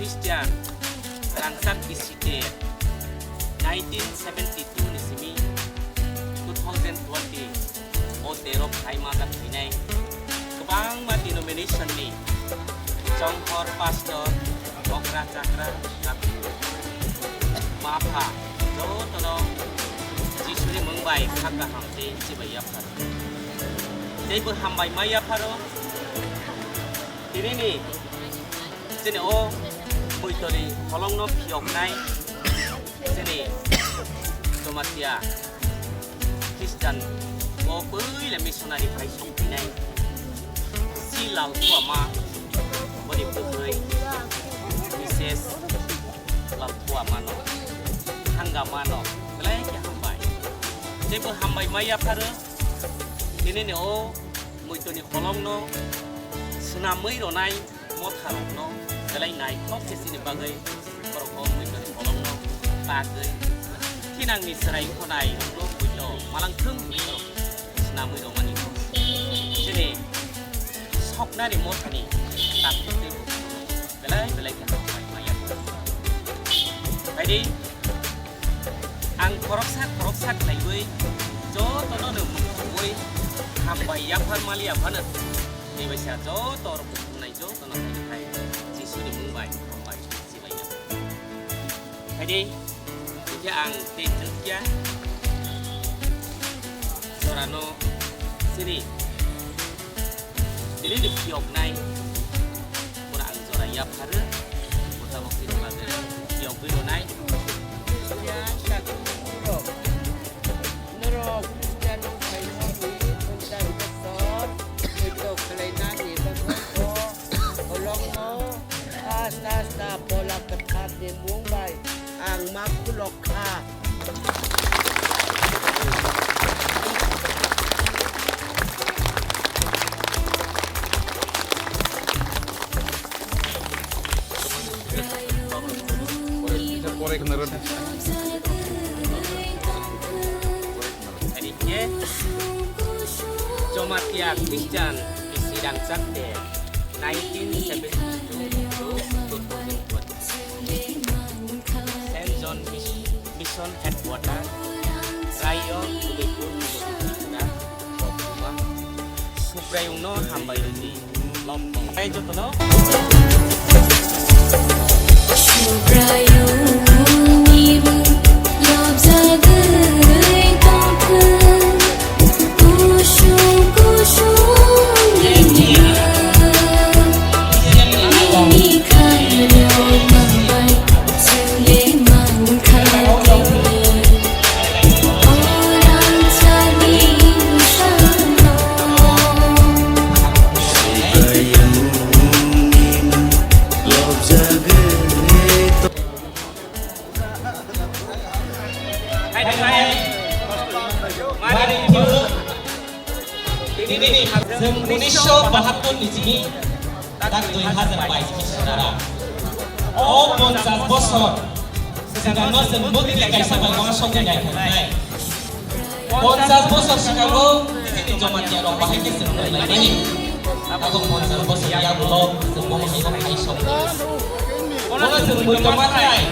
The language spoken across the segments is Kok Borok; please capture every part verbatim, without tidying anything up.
Christian rangchak bisite nineteen seventy-two ni simi two thousand twenty o tero phaima da phainai kwbangma denomination ni chonghor, pastor, okra chakra, mapha jotono Jisuni mung bai kha kaham tei chibai yaphar. Teibo hambai ma yapharo. Tinini chini o muitori holongno phiyoknai chini Jamatia Christian o puila missionary phai songphinai si Lalthuama boni bwkhwi Misses Lalthuamano, Thangamano belai khe hambai. Teibo hambai ma yapharo tinini o muitorni holongno swnamwi rwnai motharokno belai naithok khe chini bagwi borok o muitorni holongno bagwi thinangni chwrai khonai rokno buino malangthwng hwnwi borok swnamwi rwmani chini soknani mothani takhuk tei bukhuk belai belai khe hambai ma yapharo. Phaidi, ang khoroksa khoroksa khlaiwi jotono no mukhungwi hambai yaphar mali yaphano. Tei bai sa joto rok mukhungnai jotono hai hai Jisuni mung bai hambai chibai yaphar. Phaidi, hingke ang tei chwngkya jorano sini tini ni phiyoknai. Ora ang jora yapharo, tabok tini bagwi phiyogwi rwnai. Ya, sakni borok. Norok Christian wngkhaino twi ponchas bosor poito khlainani bagwi bo bolongno asta asta Phola Kwtharni mung bai ang ma khulok kha. Jamatia Christian bisi rangchak de nineteen seventy-two to two thousand twenty. Saint John Mis-, Mission Headquarter, Raiyong, Udaipur, Tripura, Kokuma, Subraiyungno hambai rwdi, lobthong. Tei jotono. Subraiyungni lobjagwi tongthwng. Kusung kusung ringjak nini khairok mangbai chwngde mangkha khe. O rangchakni salo. Chwng unisho bahattor ni simi tak dui hazar bais ni sara. O ponchas bosor sigango chwng bwkri kaisa bai uansukni naithoknai. Ponchas bosor sigango chini Jamatia rok bahai khe chwng rwlaimani. Abo ponchas bosor yagulo chwng bo hai hai song. Bono chwng mui tongma hai.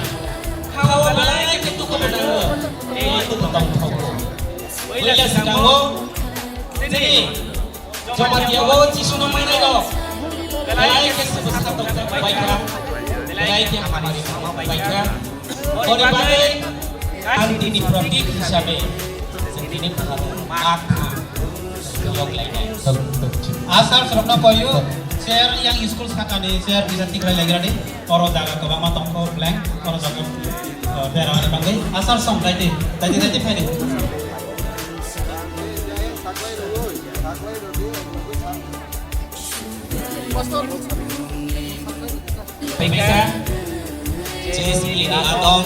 Khao belai khe tuku nango. Tei tuku tongthok. Puila sikango chini Jamatia o Jisuno manai rok belai khe swbwsa tongthok bai kha. Belai khe hamari bai kha. Boni bagwi ang tini protik hisabe chwng tini bukhuk ma kha. Yok lainai. Asar srokno koyu, chair yang school sakani chair bisa tikrai lagi rani. Oro jaga kwbangma tongkho blank, oro jaga, uh, berani bagwi. Asar song daiti, daiti, daiti phaidi. Paisa, J S P ni atong,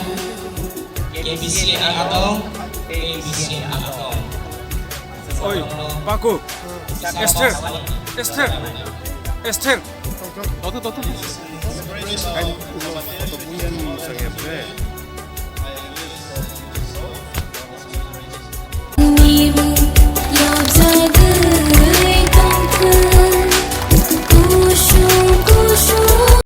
K B C ni atong, K B C ni atong. Oi, Paku, Esther, Esther, Esther. Toto, toto.